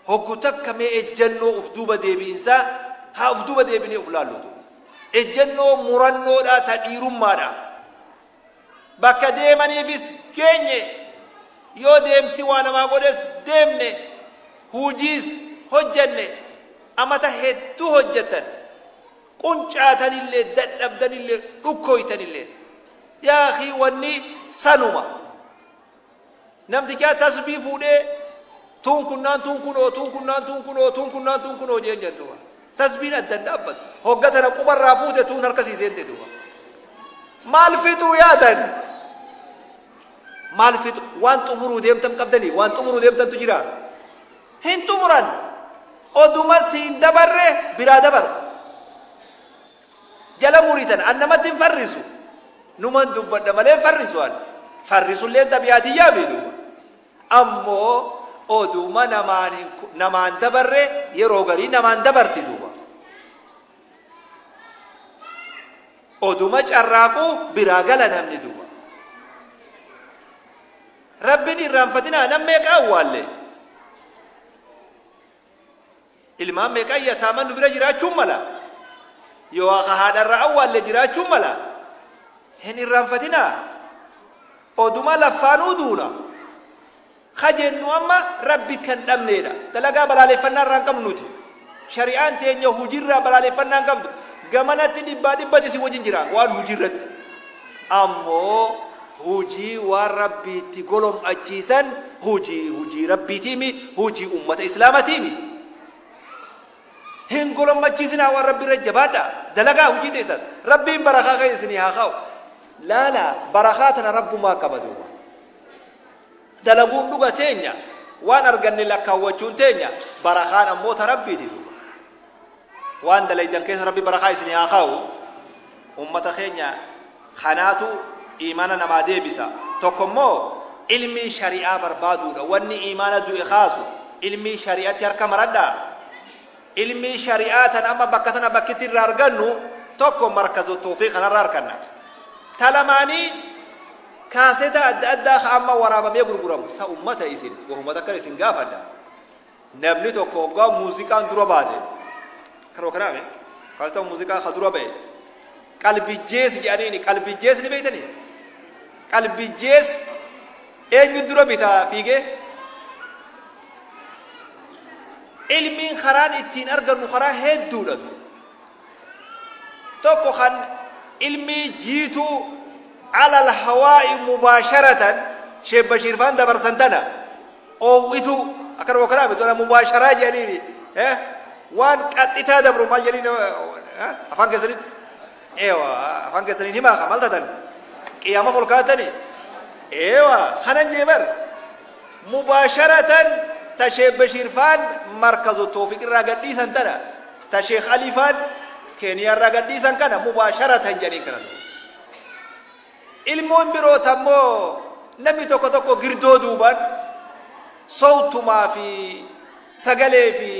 Hoggu takka mee ejjannoo uf duuba deebi'insaa haa uf duuba deebinee uf laallu duuba. Ejjannoo murannoodhaa ta dhiirummaadhaa. Bakka deemaniifis geenye, yoo deemsi waa namaa godhes deemne, hujiis hojjanne, amata hedduu hojjattan, quncaatanillee, dadhabdanillee, dhukkooytanillee. Yaa akhii wanni sanuma. Namtichaa tasbii fuudhee tuun kunnaan tuun kunoo tuun kunnaan tuun kunoo tuun kunnaan tuun kunoo jeen jedhan duuba. Tasbiin adda hin dhaabbattu. Hogga tana qubarraa fuute tuun harka sii seente duuba. Maal fixuu yaadan? Maal fixu? Waan xumuruu deemtan qabdanii? Waan xumuruu deemtantu jira? Hin xumuran. Oduma siin dabarre biraa dabarta. Jala murii tana. An namatti hin farrisu. Numan dubbadha malee hin farrisu an. Farrisulleen xabi'aa tiyyaa mii duuba. Ammoo oduma namaan hin namaan dabarre yeroo garii namaan dabarti duuba. Oduma carraaquu biraa gala namni duuba. Rabbin irraanfatinaa nam meeqa awwaalle. Ilmaan meeqa yataaman nu bira jiraachuun mala. Yoo ka haadha irraa awwaalle jiraachuun mala. Hin irraanfatinaa. Oduma laffaanuu duuna. Ka jennu amma Rabbi kan dhabneedha. Dalagaa balaaleffannaa irraa hin qabnu nuti. Shari'aan teenya hujirraa balaaleffannaa hin qabdu. Gamanatti dhibbaa dhibbatti isin wajjin jira waan hujirratti. Ammoo hujii waan Rabbi itti golom'achiisan hujii hujii Rabbiitiimi hujii ummata islaamatiimi. Hin golom'achiisinaa waan Rabbi irra jabaadhaa. Dalagaa hujii teessan. Rabbiin barakaa keessa isinii haa kaa'u. Laala barakaa tana Rabbumaa qaba duuba. Dalaguun dhuga teenya waan arganne lakkaawwachuun teenya barakaan ammoo ta Rabbiiti duuba. Waan dalaydan keessa Rabbi barakaa isinii haa kaa'u. Ummata keenya kanaatu iimaana namaa deebisa. Tokko immoo ilmii shari'aa barbaaduudha. Wanni iimaana du'e kaasu ilmii shari'atti harka maradhaa. Ilmii shari'aa tan amma bakka tana bakkitti irraa argannu tokko markazu tawfiiq kanarraa arganna. Ta lamaanii kaaseta adda addaa ka amma waraabamee gurguramu sa ummata isin wahuma takkan isin gaafadha. Namni tokko hoggaa muuziqaan dura baate kanuma kanaa mee kaaseta muuziqaa ka dura ba'e qalbijjees jedhaniini qalbijjees ni beektanii qalbijjees eenyu dura bitaa fiigee ilmiin karaan ittiin argannu karaa hedduudha tokko kan ilmii jiituu alal hawaa'i mubaasharatan sheek Bashiir faan dabarsan tana oowwituu akkanuma kanaa miti tola mubaasharaa jedhaniini waan qaxxitaa dabru maal jedhanii afaan keessanitti eewa afaan keessaniin himaa ka maal taatan qiyaama ol kaatanii eewa kanan jee bar mubaasharatan ta sheek Bashiir faan markazu toofiq irraa gadhiisan tana ta sheek Alii faan Keeniyaa irraa gadhiisan kana mubaasharatan jedhaniin kana. Ilmoon biroo tammoo namni tokko tokko girdoo duubaan sowtumaa fi sagalee fi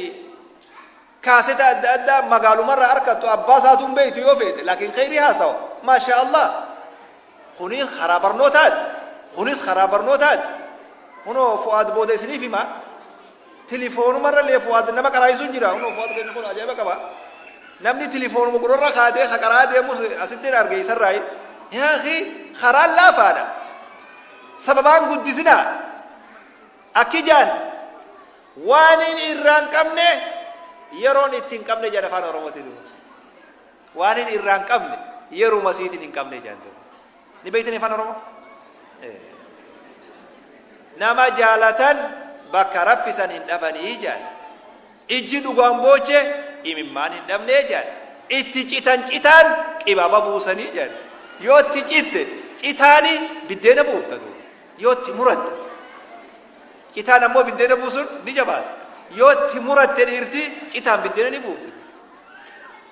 kaaseta adda addaa magaalumarraa arkattu abbaa isaatuu hin beektu yoo feete laakiin kheyrii haasawa maashaa Allah kuni karaa barnootaati kunis karaa barnootaati kunoo fu'aad booda isiniif hima Tilifoonumarra illee Fuwaad nama qaraayisuun jira. Kunoo Fuwaad keenya kun ajaa'iba qaba. Namni tilifoonuma gurrarra kaatee ka qaraa deemus asitti hin arge isarraayi. Yaa akhi karaan laafaadha. Sababaan guddisinaa. Akki jaan waanin irraa hin qabne yeroon itti hin qabne jedhan afaan Oromootiin. Waanin irraa hin qabne yeruma siitiin hin qabne jedhan. Ni beeytanii afaan Oromoo? Nama jaalatan bakka raffisan hin dhabanii jedhan. Ijji dhugaan booche imimmaan hin dhabnee jedhan. Itti citan citaan qibaba buusanii jedhan. Yoo itti citte citaani biddeena buufta duuba. Yoo itti muratte. Citaan ammoo biddeena buusuun ni jabaata. Yoo itti muratte dhiirti citaan biddeena ni buufti.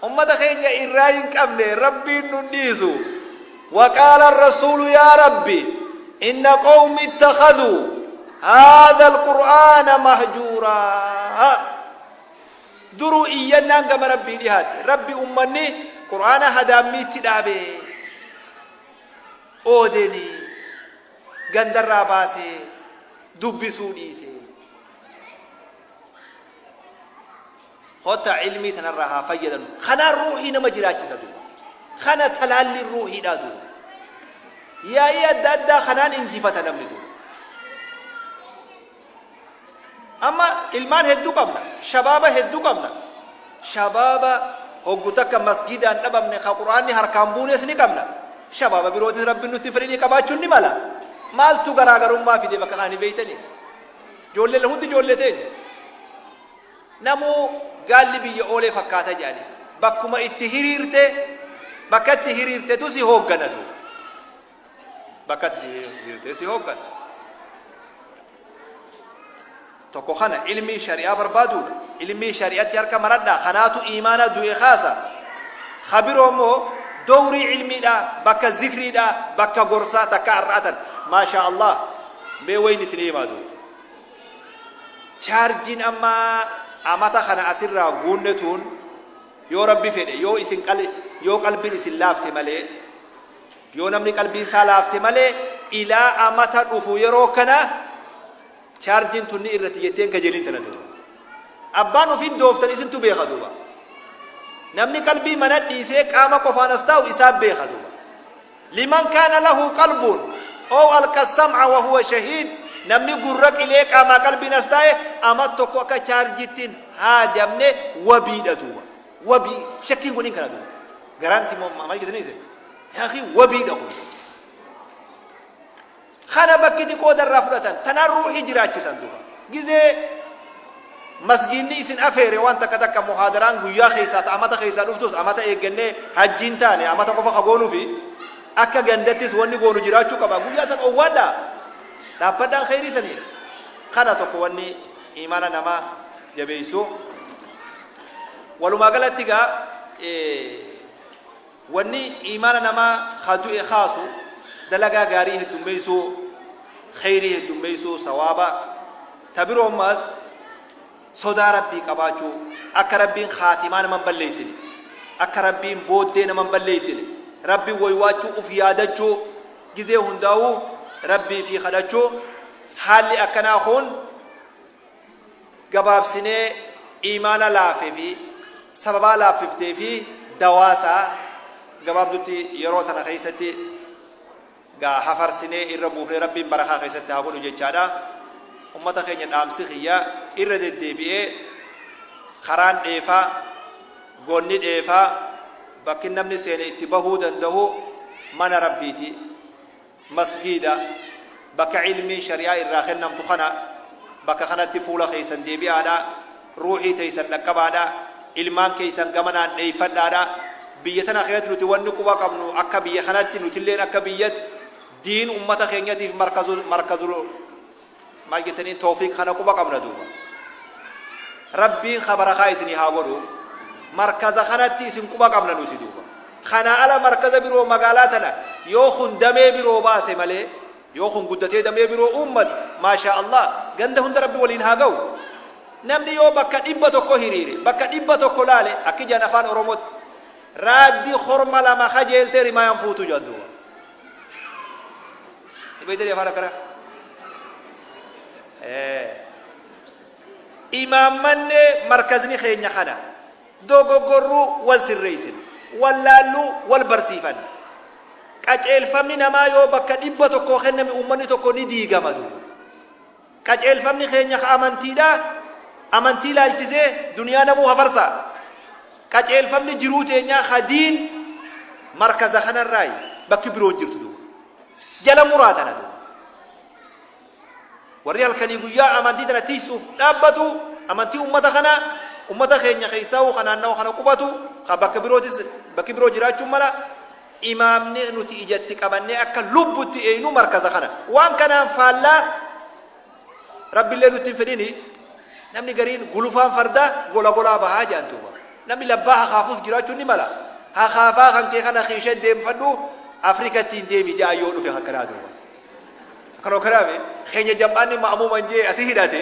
Ummata keenya irraa hin qabne Rabbiin nun dhiisu. Waqaala rasuulu yaa Rabbi inna qawmi ittakhaduu haadha alqur'aana mahjuuraa. Duruu iyyannaan gama Rabbii dhihaatte. Rabbi ummanni qur'aana hadaammiitti dhaabe. Oodeni gandarraa baasee dubbisuu dhiise. Kottaa ilmii tanarraa haa fayyadamnu. Kanaan ruuhii nama jiraachisa duuba. Kana talaalliin ruuhiidhaa duuba. Yaa'ii adda addaa kanaan injifata namni duuba. Amma ilmaan hedduu qabna. Shabaaba hedduu qabna. Shabaaba hoggu takka masgidaan dhabamne ka qur'aanni harkaan buunes ni qabna. Shabaaba birootis Rabbiin nutti fedhinii qabaachuun ni mala. Maaltu garaagarummaa fide bakka kana ni beeytanii? Ijoollee hundi ijoollee teenya. Namuu gaalli biyya oolee fakkaata jedhani. Bakkuma itti hiriirte, bakka itti hiriirtetu si hooggana duuba. Bakka itti hiriirte si hooggana. Tokko kana ilmii shari'aa barbaaduudha. Ilmii shari'atti harka maradhaa. Kanaatu iimaana du'e kaasa. Ka biroo immoo dowrii ilmiidha, bakka zikriidha, bakka gorsaa takka har'aatan. Maashaa Allah. Mee wayni isin himaa duuba. Chaarjiin amma amata kana asirraa guunne tun yoo Rabbi fedhe yoo isin qal yoo qalbiin isin laafte malee yoo namni qalbiin isaa laafte malee ilaa amata dhufu yeroo kana chaarjiin tun ni irratti jetteen kajeeliin tana duuba. Abbaan ofii dooftan isintu beeka duuba. Namni qalbii mana dhiisee qaama qofaan as taa'u isaa beeka duuba. Liman kaana lahu qalbuun ow alqa sam'a wa huwa shahiid, namni gurra qilee qaamaa qalbiin as taa'e amat tokko akka chaarjiitti hin haajamne wabiidha duuba. Wabii shakkiin godhin kana duuba. Garaanti moo maal jettanii isin? Yaa akhi, wabiidha kun. Kana bakkiti qooda irraa fudhatan tanaan ruuhii jiraachisan duuba. Gizee masgiinni isin afeere waan takka takka muhaadaraan guyyaa keessaa ta amata keessaa dhuftus amata eeggannee hajjiin taane amata qofa ka goonufi akka gandattis wanni goonu jiraachuu qaba. Guyyaa san owwaadhaa dhaabbadhaan kheyrii sanii. Kana tokko wanni imaana namaa jabeessu. Walumaa galatti gaa Wanni iimaana namaa ka du'e kaasu dalagaa gaarii heddummeysuu, kheyrii heddummeysuu, sawaaba. Ta biroo ammaas sodaa Rabbii qabaachuu, akka Rabbiin khaatimaa nama hin balleeysine, akka Rabbiin booddee nama hin balleeysine, Rabbiin waywaachuu, uf yaadachuu, gizee hundaawuu Rabbii fi kadhachuu. Haalli akkanaa kun Gabaabsinee iimaana laafe fi sababaa laaffiftee fi dawaa isaa gabaabdutti yeroo tana keessatti gaa hafarsinee irra buufnee Rabbiin barakaa keessatti haa godhu jechaadha. Ummata keenya dhaamsi kiyya irra deddeebi'ee karaan dheefaa, gonni dheefaa, bakki namni seene itti bahuu danda'u mana Rabbiiti. Masgiida, bakka ilmiin shari'aa irraa kennamtu kana, bakka kanatti fuula keessan deebi'aadha, ruuhii teessan dhaqqabaadha, ilmaan keessan gamanaan dheeyfadhaadha. Biyya tana keessatti nuti wanni quba qabnu akka biyya kanatti nutilleen akka biyyatti diin ummata keenyatiif markazu markazul maal jettanii toofiiq kana quba qabna duuba. Rabbiin ka barakaa isinii haa godhu. Markaza kanatti isin quba qabna nuti duuba. Kanaa ala markaza biroo magaalaa tana yoo kun damee biroo baase malee, yoo kun guddatee damee biroo uummate, maashaa Allah, ganda hunda Rabbi waliin haa ga'u. Namni yoo bakka 100 hiriire, bakka 100 laale, akki jedhan afaan Oromootti, raaddi korma lama kajeeltee rimaayaan fuutu jedhan duuba. Ni beektanii afaan akkanaa? Imaammanne markazni keenya kana. Dogoggorru wal sirreessina. Wallaallu wal barsiifanna. Qaceelfamni namaa yoo bakka 100 kenname uummanni tokko ni diigama duuba. Qaceelfamni keenya ka amantiidha. Amantii ilaalchisee duniyaa namuu hafarsa. Qaceelfamni jiruu teenyaa ka diin markaza kanarraayi, bakki biroo hin jirtu duuba. Jala muraa tana duuba. Warri halkanii guyyaa amantii tana tiiksuuf dhaabbatu, amantii ummata kanaa, ummata keenya keessaahuu ka naannawa kana qubatu, ka bakka birootis bakki biroo jiraachuun mala, imaamni nuti ijatti qabannee akka lubbutti eeynu markaza kana. Waan kanaan faallaa Rabbillee nutti hin fedhini. Namni gariin gulufaan fardaa gola golaa bahaa jedhan duuba. Namni labbaa hakaafus jiraachuun ni mala. Hakaafaa kan kee kana kiisha deemfadhu Afrikatti hin deemi jedhan yoo dhufe akkanaa duuba. Akkanoo kanaame keenya jam'aanni ma'amuuman jee asii hidhate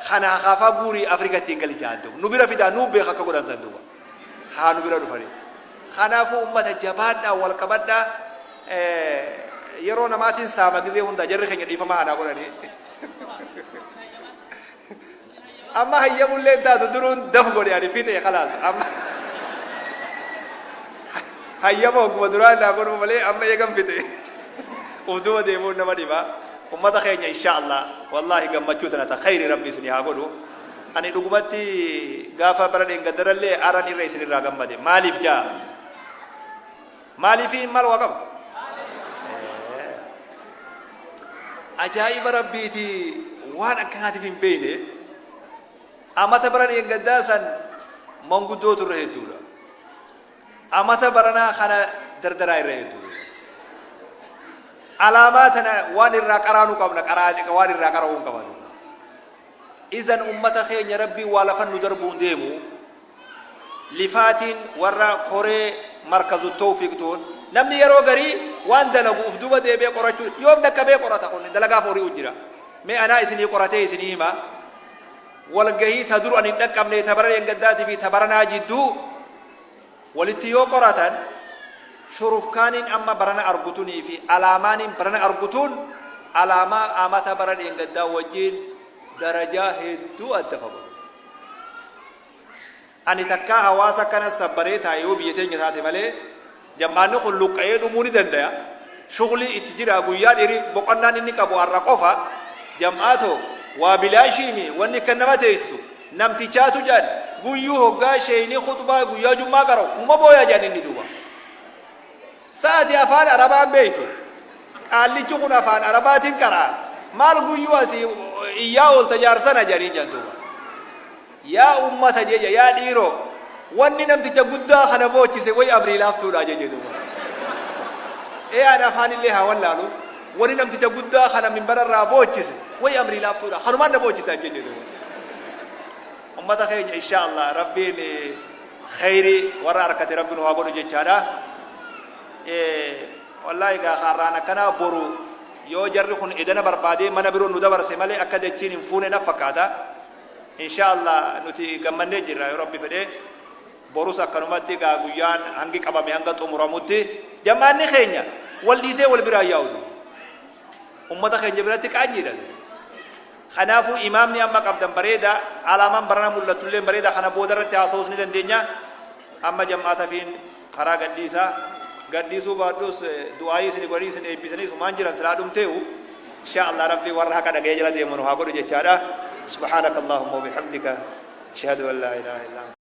kana hakaafaa guurii Afrikatti hin gali jedhan duuba. Nu bira fidaa nuu beeka akka godhan san duuba. Haa nu bira dhufanii. Kanaafuu ummata jabaadhaa wal qabadhaa yeroo namaatiin saama gizee hunda jarri keenya dhiifama anaa godhanii. Amma hayyamullee hin taatu duruun daf godhe ani fixe kalaas amma hayyama hogguma duraan naa godhu malee amma eegan fixe uf duuba deemuun nama dhiba. Ummata keenya insha Allah wallaahi gammachuu tana ta khayri rabbi isinii haa godhu. Ani dhugumatti gaafa bara dheengaddarallee aran irra isinirraa gammade. Maaliif jaa? Maaliifi maal waa qaba? Ajaa'iba rabbiiti waan akkanaatiif hin beekne. Amata bara dheengaddaa san manguddootu irra hedduudha. Amata baranaa kana dardaraa irra hedduudha. Alaamaa tana waan irraa qaraanuu qabna waan irraa qara'uu hin qabanu. Izan ummata keenya rabbiin waa lafan nu darbuu hin deemu. Lifaatiin warra koree markazu tawfiq tuun namni yeroo garii waan dalagu uf duuba deebi'ee qorachuu yoom dhaqqabee qorata kun dalagaaf hori'u jira. Mee anaa isinii qoratee isinii hima. Walgahii ta dur ani hin dhaqqabne ta bara dheengaddaatii fi ta baranaa jidduu walitti yoo qoratan shurufkaaniin amma barana argutunii fi alaamaaniin barana argutuun alaamaa amata bara dheengaddaa wajjiin darajaa hedduu adda fagoo. Ani takkaa hawaasa akkana sabbaree taa'e yoo biyya teenya taate malee jam'aanni kun luqqa'ee dhumuu ni dandaya. Shughli itti jira guyyaa dhiri boqonnaan inni qabu har'a qofa. Jam'aatoo waa bilaashiimi wanni kan nama teessisu namtichaatu jedhan guyyuu hoggaa sheeyni khuxbaa guyyaa jummaa qara'u numa booya jedhan inni duuba. Sa'ati afaan arabaan beeytu. Qaallichi kun afaan arabaatiin qara'a. Maal guyyuu asii iyyaa oolta jaarsana jedhaniin jedhan duuba. Yaa ummata jeja yaa dhiiroo wanni namticha guddaa kana boochise way amrii laaftuudha jeje duuba. Ee an afaan illee haa wallaalu wanni namticha guddaa kana minbara irraa boochise way amrii laaftuudha kanumaan na boochise jeje duuba. Ummata keenya insha Allah rabbiin kheyri warra arkate rabbi nu haa godhu jechaadha. Wallaahi gaa kaarraan akkanaa boru yoo jarri kun edana barbaadee mana biroo nu dabarse malee akka dachiin hin fuune na fakkaata. Insha Allah nuti gammannee jirra yoo rabbi fedhe. Borus akkanumatti gaa guyyaan hangi qabame hanga xumuramutti jam'aanni keenya wal dhiisee wal biraa yaa'u. Ummata keenya biratti qaanyiidha. Kanaafuu imaamni amma qabdan bareeda, alaamaan barana mul'attullee bareeda, kana booda irratti haasa'uus ni dandeenya. Amma jam'aata fiin karaa gadhiisa. Gadhiisuu baadhus du'aayii isin godhanii isin eebbisanii sumaan jiran silaa dhumteehu. Insha Allah Rabbi warra haqa dhaga'ee jala deemu nu haa godhu jechaadha. Subhaanaka Allahumma wa bihamdika ashhadu an laa ilaaha illa anta.